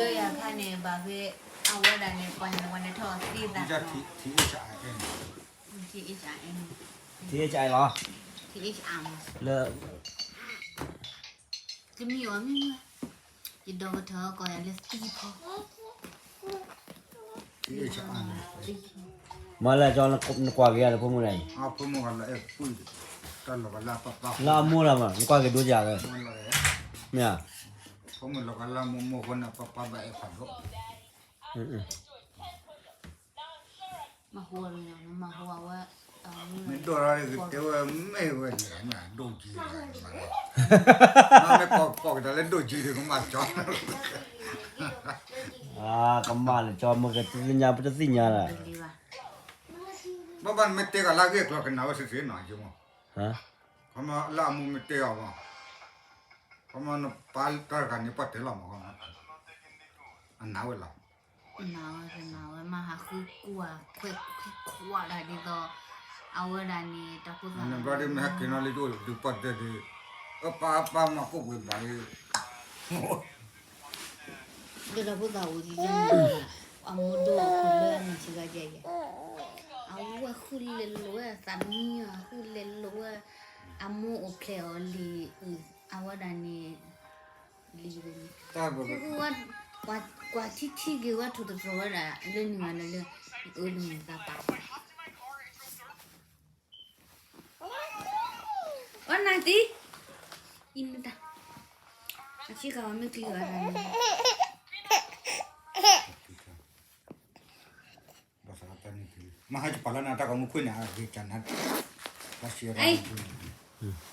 လၢယၤခါန့ၣ် ဘၣ်ဖဲ အဝဲဒၣ်န့ၣ် ပှၤန့ၣ် ပှၤန့ၣ်ထီၣ်သ့သး ထံအ့ၣ် ထံအ့ၣ်လီၤ လၢ တမ့ၢ်အီၤမ့ၢ် ယဒီကထၢကီၢ်ယၤလၢသံဖီ မ့ၢ်လၢကၠီ နကွၢ်က့ၤယၤလၢဖိမုၣ်ဒၣ်အံၤ လၢအမိၢ်လီၤမး နကွၢ်က့ၤဒိကယၤလၢ မ့ၢ်ဧါ မ့ၢ်ဒိၣ်ထီၣ်ဒ်ကတဲဝဲမ့ၢ်ဝဲန့ၣ် ဒိၣ်ကံၤမး မ့ၢ်ကိးကဒါလၢဒိၣ်ကံၤဒီးကမၣ်ကၠီ ကမၣ်လၢကၠီ မ့ၢ်ကတသ့ၣ်ညါ ပတသ့ၣ်ညါလၢ ဘၣ်ဘၣ်နမ့ၢ်တဲဂၤလၢအဂ့ၢ်အကျိၤကနၣ်ဝဲသ့ၣ်သ့ၣ်နီၤ ယမ့ၢ် ခီမ့ၢ်လၢအမိၢ်မ့ၢ်တဲအီၤမး ခီမ့ၢ်နပၢ်တၢ်တဂၤန့ၣ် ပှၤတဲလီၤမး အနၢ်ဝဲလီၤ နၢ်ဝဲ နၢ်ဝဲ မ့ၢ်ဟးဃုကွၢ်ခွဲးခွံခွါဒၣ်ဒ်သိး အဝဲဒၣ်န့ၣ် တၢ်ဖိသၣ် နဘျီဒ်မ့ၢ်ဟဲက့ၤနီၤလၢယအိၣ်ဒုးပှၢ်တဲဒ် အပၢ်အပၢ်မၤကိၣ်ပှ့ၤဘၣ်လံ ဒီးတၢ်ဖိသၣ်အိၣ်ဒ်န့ၣ် အမိၢ်ဒိၣ်အခိၣ်လၢအနံၣ်ဆံဂၤယဲၢ်ယဲၢ် အဝဲဃုလဲၤလိာ်ဝဲအသးမံ အဃုလဲၤလိာ်ဝဲ အမိၢ်အိၣ်ဖျဲၣ်အီၤလံ အဝဲဒၣ်န့ၣ် လံဝဲန့ၣ် ကွၢ်ထံထံက့ၤဝဲထိၣ်သတြီၤဝဲဒၣ် လၢနုာ်ဂၤလၢလၢ အၢလၢမုၢ်သးပာ် အီနၤသံ အံၤနတၢ် အဆံးဃာ်ဝဲမ့ၢ်ကျံၤဝဲဒၣ်န့ၣ် မဟါကပာ်လၢနတၢ်ကမူခွံန့ၣ် အဂ့ၤကနၤ ဘၣ်ဆံးရ မံၤန့ၣ်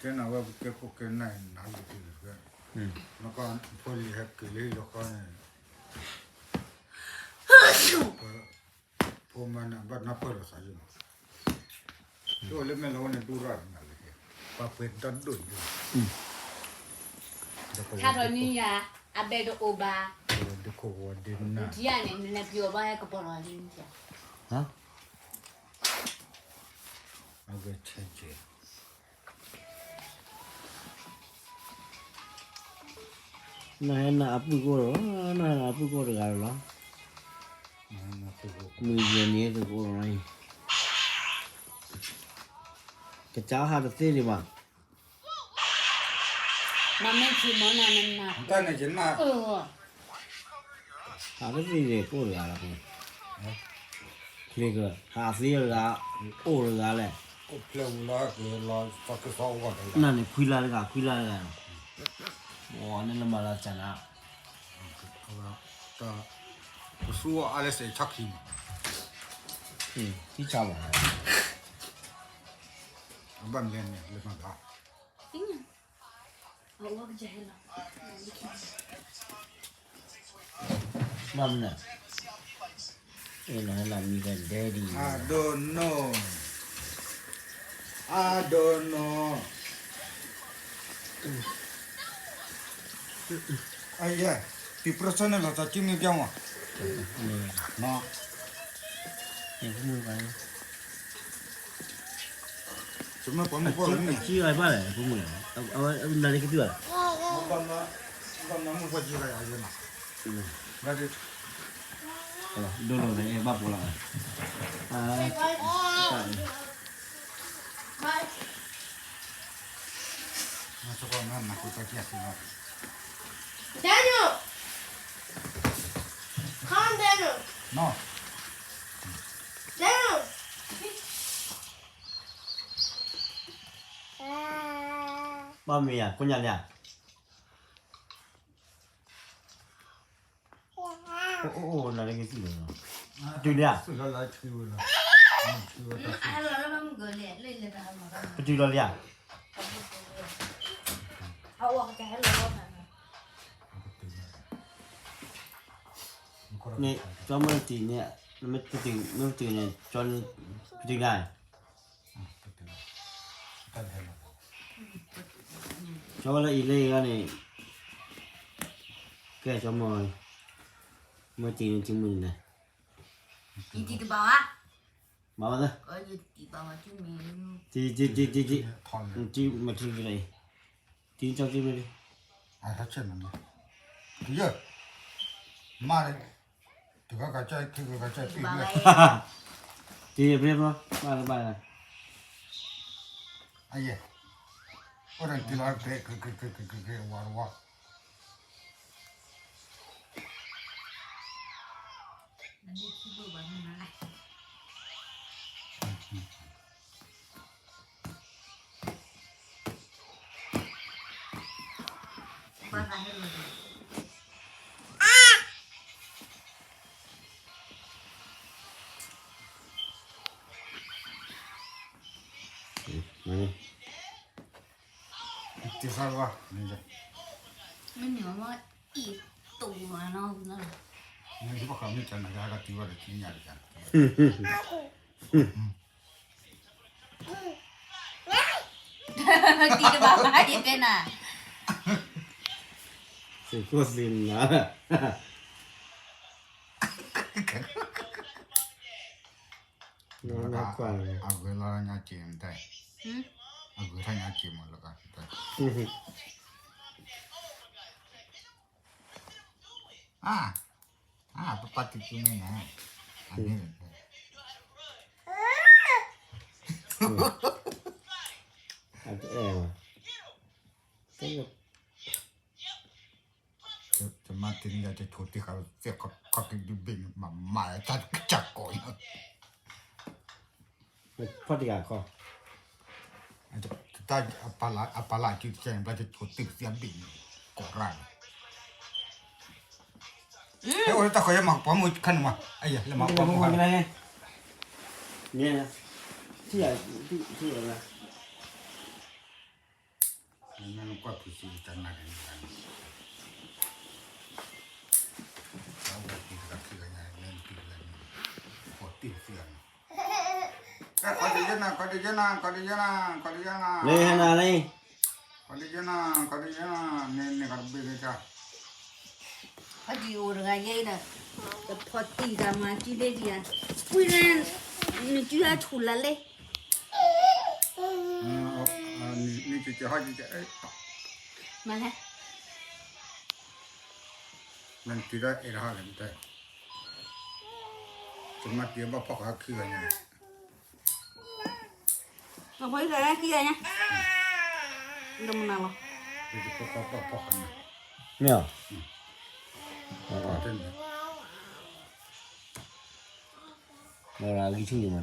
ကဲနၤဝဲပကဲခိၣ်ကဲနၢ်နၤလံၤတံၢ်လံၤ နကဖိလံၤဟဲက့ၤလၢယီၤဃီန့ၣ် ဖိမါန့ၣ် ဘၣ်နၢ်ပၢၢ်လိာ်သးယိၣ်မး တအိၣ်လၢမဲာ်လီၤဝဲန့ၣ် ဒူရၣ်လီၤနၤလံၤ ပှၤပှ့ၤတၢ်ဒိၣ်ယိၣ် ခါထီၣ်နံၤယၤ အဘဲတအိၣ်ဘၣ် ဒ်ခိၣ်ဝီၤဒ်နၢ် နထံၣ်န့ၣ် နလဲၤပျံၤအီၤဘၣ်ဟဲကပီၤလီၤလံၤ အဝဲဆဲကဲ နဟဲနၤအပုၢ်ကအိၣ်ဒီး နဟဲနၤအပုၢ်ကအိၣ်တဂၤလီၤ မုၢ်ယဲၢ်နံၤသုကအိၣ်လီၤအံၤ ကစၢ်ဟးတသ့ဒံးဘၣ် မ့ၢ်ဆံးမီၤနၤနနၤ တၢ်န့ၣ်ယနၢ် ဟးတသ့ဒံးကအိၣ်တဂၤလီၤ ချ့က ဟးသ့တဂၤ အိၣ်တဂၤလဲၣ် အိၣ်ဖျဲၣ်ဝံၤလီၤက့ၤလီၤ သီကသီအိၣ်ဂီၢ်တဂၤ နၤန့ၣ် ခွံလါတဂၤ ခွံလါတဂၤ အိၣ်န့ၣ်လၢမၤလၢကနၤ ကသူအီၤအါလဲစဲးဆီခံမး ထံဆါဘၣ် အဘၣ်မလဲၣ်န့ၣ် လၢမၤဘၣ် ဘၣ်မနုၤ အ့ၣ် နဟဲလီၤမံဒီး daddy I don't know I don't know အယဲ တံၤပြၢဆၢန့ၣ်လီၤသးကံမ့ၢ်ပျီမး ကံဂၤဘၣ်လဲၣ် ဖိမုၣ်လဲၣ် အဝဲနၤလၢကတုၤဘၣ်လဲၣ် ဒိၣ်ဒိၣ်န့ၣ် ဘၣ်ပိာ်လီၤ Daniel! Come, Daniel! Daniel! ဘၣ်မ့ၢ်ယၤ ကိညါလံဧါ အိၣ်အိၣ်အိၣ် နၤလၢကသံၣ်လီၤ တုၤလံဧါ ပတုၤလီၤလံဧါ န့ၣ် ကၠီမ့ၢ်တံၤန့ၣ် မ့ၢ်တံၤ မ့ၢ်တံၤန့ၣ် ကၠီန့ၣ် ပတုၤဒၣ်, ကၠီဝဲလၢအံၤလၢအံၤဂၤန့ၣ်, ကဲကၠီမီၢ်, မ့ၢ်တံၤန့ၣ်တံၤမုၢ်န့ၣ်, ယတံၤတဘၣ်ဘၣ်, ဘၣ်ဘၣ်သၢ, ယတံၤဘၣ်ဘၣ်, တံၤ, တံၤ, တံၤ, တံၤ, တံၤ, မ့ၢ်ထံကလီၤအံၤ, တံၤကၠီကၠီမ့ၢ်, အဆၢနၤ, ယ, မါ, တဂၤကၠီ, တဂၤကၠီ, တံၤ, တံၤ, မါတဘၣ်, အယဲၢ်, အိၣ်ဒီးတံၤလီၤ, ဝါဝါ တံၤဆါဝါ, မ့ၢ်န့ၣ်မ့ၢ်အံၤ, တူၢ်ဝဲနီၤ, မ့ၢ်ဘၣ်ဃးမ့ၢ်တၢ်နၤကဟဲကတုၤဘၣ်ဒီးကညးတက့ၢ်, တံၤတဘၣ်ဘၣ်ယတဲနၤ, သုးခိၣ်သုးနၤ, အဂ့ၤလီၤညါက့ၤမတၢ်, အဂ့ၤထီၣ်ညါက့ၤမးလၢက, အါ, အါ, ပပၢ်တံၤတံၤမ့ၢ်နၤ, အမ့ၢ်, အတအဲၣ်ဘၣ်, တမၤတံၤန့ၣ် ယဆိတ့ၢ်ဃာ်သ့ၣ်ခီက့ၤဒုးဘ့ၣ်န့ၣ် မၤမၤတၢ်ကစၢ်ကိးန့ၣ်, ဖီၣ်တံၢ်ဂၤခီ, တၢ်အပာ်လၢအစုတကဲန့ၣ် ဘျီယဆိတ့ၢ်သ့ၣ်အဘ့ၣ်န့ၣ်, ကိးရၣ်န့ၣ်, ဟဲအိၣ်လၢတၢ်ဃီယဲမၤကပီၤမုၣ်ခါန့ၣ်မး, အယဲၢ် လဲၤမၤကပီၤမုၣ်ခါန့ၣ်, မ့ၢ်, ထံၣ်, ထံၣ်, နကွၢ်ဖုးစံးတၢ်နၤန့ၣ်, တၢ်ဝဲတံၤတဂၤခံဂၤညါ, မ့ၢ်တံၤတဂၤန့ၣ်, ကိးတံၢ်တဂၤန့ၣ်, ကိးတံၢ်ယဲနၤ, ကိးတံၢ်ယဲနၤ, ကိးတံၢ်ယဲနၤ, ကိးတံၢ်ယဲနၤ, လၢဟဲနၤလံ, ကိးတံၢ်ယဲနၤ, ကိးတံၢ်ယဲနၤ, န့ၣ်န့ၣ်ကတဘ့ၣ်န့ၣ်တၢ် ဖါတံၢ်အိၣ်တဂၤယဲဒီး, တဖီၣ်တံၢ်တၢ်မၤစုဒ့ဒံးဧါ, ဝံၤလၢ, နစုဟဲဆူၣ်လၢလဲၣ်, န, မၤလဲၣ်, နတံၤဒီးအဲၣ်ဒိးဟီလဲၣ်, တမၤတံၤဘၣ်ဖီၣ်ဃာ်ခံဂၤညါ ဖီၣ်ခံဂၤညါ, ဒိၣ်မနုၤလီၤ, မ့ၢ်ဧါ, အဂံၢ်ဆူၣ်ယံၤ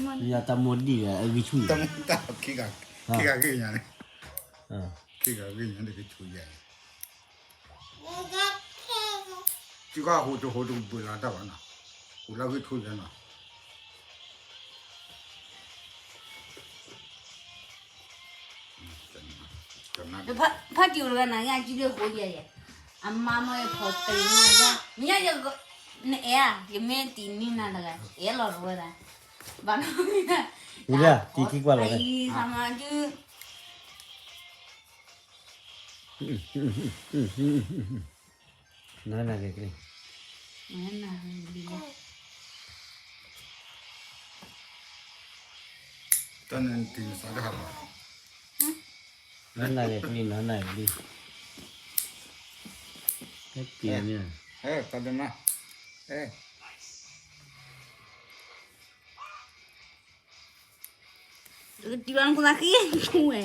မးနီၤ, ယတၢ်မိၣ်ဒံးဒီးအဂံၢ်ဆူၣ်ယံၤ, ခံဂၤဂ့ၢ်ညါန့ၣ်, ခံဂၤဂ့ၢ်ညါန့ၣ်ကဆူၣ်ယဲၢ် စုကဟူးတဟူးတကဘုးလီၤတၢ်ဘၣ်နီၤ, ဟူးလၢဂ့ၢ်ထူယဲနီၤ, ဖါတံၢ်အိၣ်တဂၤနၤညါကံဒိၣ်ဃိယဲယဲ, အမါမ့ၢ်ဖီၣ်တံၢ်ညါ, မ့ၢ်ညါယ, နအဲၣ်ဧါ, ယမ့ၢ်တံၢ်နံၤနၤတဂၤ အဲၣ်လီၤတဝဲဒၣ်, ဘၣ်နီၤ, တံၢ်ခံကွၢ်လီၤ, အံၤသးမၤဒုး နနၤက့ၤကလံၤ, နနၤက့ၤကလံၤ, တၢ်န့ၣ်တံၢ်စးကဟးဘၣ်, နနၤက့ၤကလံၤ, နနၤက့ၤကလံၤ, ဟဲက့ၤန့ၣ်, ဟဲကဒီးနၤ, ဟဲ တံၢ်ဘၣ်နကူသးဃံဆူၣ်ဝဲ,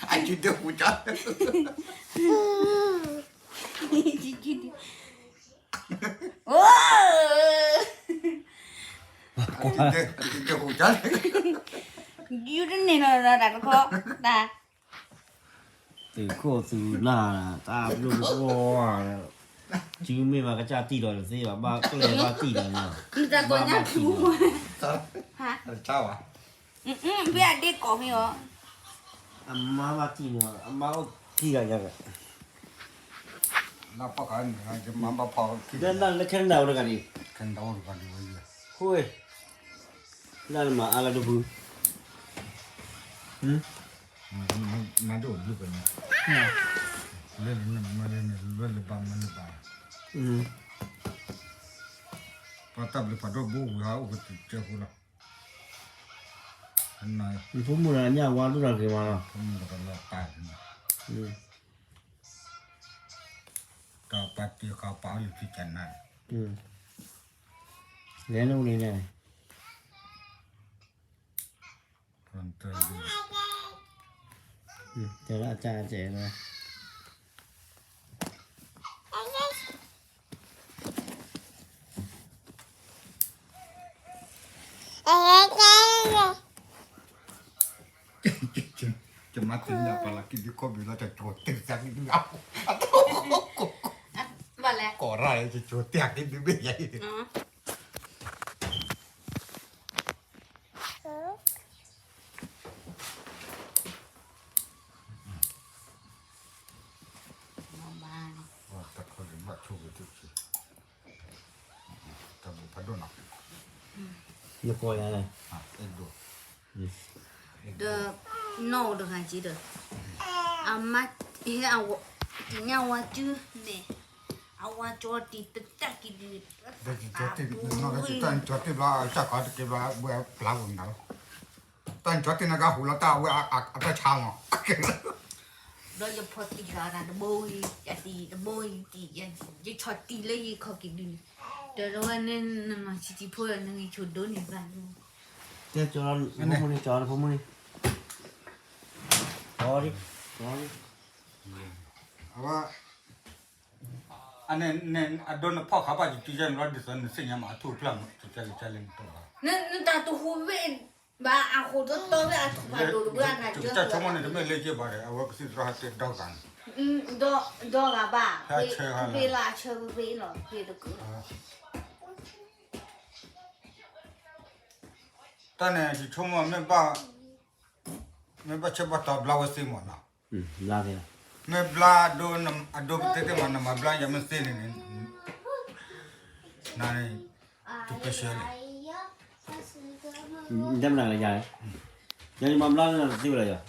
အစုဒုးဟူးကၠီ, အိ, အစုဒုးဟူးကၠီ, ယူတန့ၢ်လီၤတၢ်တခီ, တၢ် သုးခိၣ်သုးနၢ်, တၢ်ဘျုးဘျီ, စုမ့ၢ်ဘၣ်ကစၢ်တံၢ်ဒီးတသ့ဘၣ်, ဘၣ်ကျဲဘၣ်တံၢ်ဒီး, မ့ၢ်တၢ်ကိးညါထူ, ဟါ, တၢ်ဝဲ ဖဲအဒ့ကိးမ့ၢ်အီၤ, အမါဘၣ်တံၢ်န့ၣ်, အမါအိၣ်ခံဂၤညါဒီး, လၢပှၤကန့ၣ် ယမါဘၣ်ဖီခံဂၤ, လၢလၢ Canada အိၣ်တဂၤဒံး, Canada အိၣ်တဂၤဒံးဝဲ, ဃိ, လၢနမၤအါလၢတပူၤ, နဒိၣ်ဘျုးကန့ၣ်, လၢနမၤလၢန့ၣ် လၢလၢဘၣ်မၤလၢဘၣ်, ပှၤတၢ်ဘျုးဖးဒိၣ်ဘိဝံၤဟးအိၣ်ကတၢၢ်ဖိလီၤ. နဖိမုၣ်ဒီးညၣ်ဝါဒိၣ်တၢ်ဂ့ၤမးလီၤ, ဖိမုၣ်ဒီးကလီၤပာ်န့ၣ်, တၢ်ပာ်တ့ၢ်ဃာ်ပာ်အီၤလၢဖံကနါ, လဲၤနအိၣ်န့ၣ်လဲၣ်, တဲလၢအတၢ်တဲလီၤ. ကမၤသ့ၣ်ညါပှၤလၢက့ၤဒုးခီဘ့ၣ်လီၤ တကၠိၤတ့ၢ်သးက့ၤဒုး, ကိးရၣ် ကၠိၤတ့ၢ်က့ၤဒုးဘ့ၣ်ယဲၢ် တၢ်ဘျုးဖးဒိၣ်နီၤ, နကိးယၤလဲၣ်, ဒီး နီၢ်အိၣ်တဂၤက့ၤဒီး, အမါ ဟဲ တံၢ်ညၣ်ဝါစုန့ၣ်, အဝၤကၠီတံၢ်တတၢ်က့ၤဒုး, တၢ်ကၠီတ့ၢ်ဘျီ စၢ်ကီးတက့ၤဘျီ ဝဲပျၢ်ဝဲမနုၤလီၤ, တၢ်ကၠီတ့ၢ်န့ၣ်ကဟူးလီၤတၢ်ဝဲအတၢ်ဆါမး ဒီးယဖီတံၢ်ဃာ်တၢ်တဘိအံၤ ယတံၢ်တဘိအံၤတံၢ်, ယဆီၣ်တံၢ်လၢယခီၣ်က့ၤဒုးန့ၣ်, ဒီးဝဲန့ၣ်နမၤဆံးဆံးဖိဒီး နဂံၢ်ဆူၣ်ဒိၣ်န့ၢ်ဘၣ်လီၤ, တဲကၠီလီၤ နဖိမုၣ်န့ၣ် ကၠီလီၤ နဖိမုၣ်န့ၣ်, ကၠီလီၤ, အဝဲ အန့ၣ် အဒိနဖီၣ်ခးဘၣ်ယစုယဲၢ်န့ၣ်လီၤ ဒ်သိးနသ့ၣ်ညါမး အထူၣ်ဖျၢၣ်မး ကကလဲၤကလဲၤနတီၢ်ဘၣ်, နတၢ်တဟူးဝဲဘၣ် အဃိတတီဝဲအထူၣ်ဖးဒိၣ်တဝဲအဂၤကၢဆိကမိၣ်န့ၣ် တမ့ၢ်လၢက့ၤဘၣ်ဒီး အဝဲကသံၣ်သရၣ်ဟဲတဲဒီဂၤန့ၣ်, ဒီဂၤဘၣ်, ဖဲလၢအဆၢဖဲဖဲလီၤ ဖဲတကုး တၢ်န့ၣ် ယဆိကမိၣ် မ့ၢ်ဘၣ်ဆၢဘၣ်တီၤဘျါဝဲသ့မးနီၤ, ဘျါသ့, မ့ၢ်ဘျါအဒိ အဒိပတဲတဲမး နမၤဘျါယၤမ့ၢ်သ့န့ၣ်န့ၣ်, နန့ၣ် တပၢၢ်ဆၢန့ၣ်, တဲမနုၤလဲၣ်ယၤ, ယၤယမၤဘျါန့ၣ်တသ့ဝဲဒၣ်ယၤ,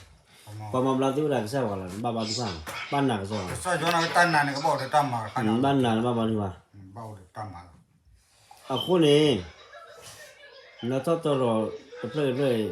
ပှၤမၤဘျါသ့ဝဲဒၣ်ကစၢ်ယွၤလီၤ နဘၣ်ဘါထုကဖၣ်လီၤ ဘၣ်နာ်ကစၢ်ယွၤ, ကစၢ်ယွၤန့ၣ်ကတၢ်နာ်န့ၣ် ကဘၣ်အိၣ်ဒီးတၢ်မၤတခါန့ၣ်, ဘၣ်နာ်န့ၣ်ဘၣ်ဘါထုကဖၣ်, ဘၣ်အိၣ်ဒီးတၢ်မၤလီၤ, အဃိန့ၣ် နထီၣ်တီဒီးတဖျၢၣ်တဖျၢၣ်အံၤ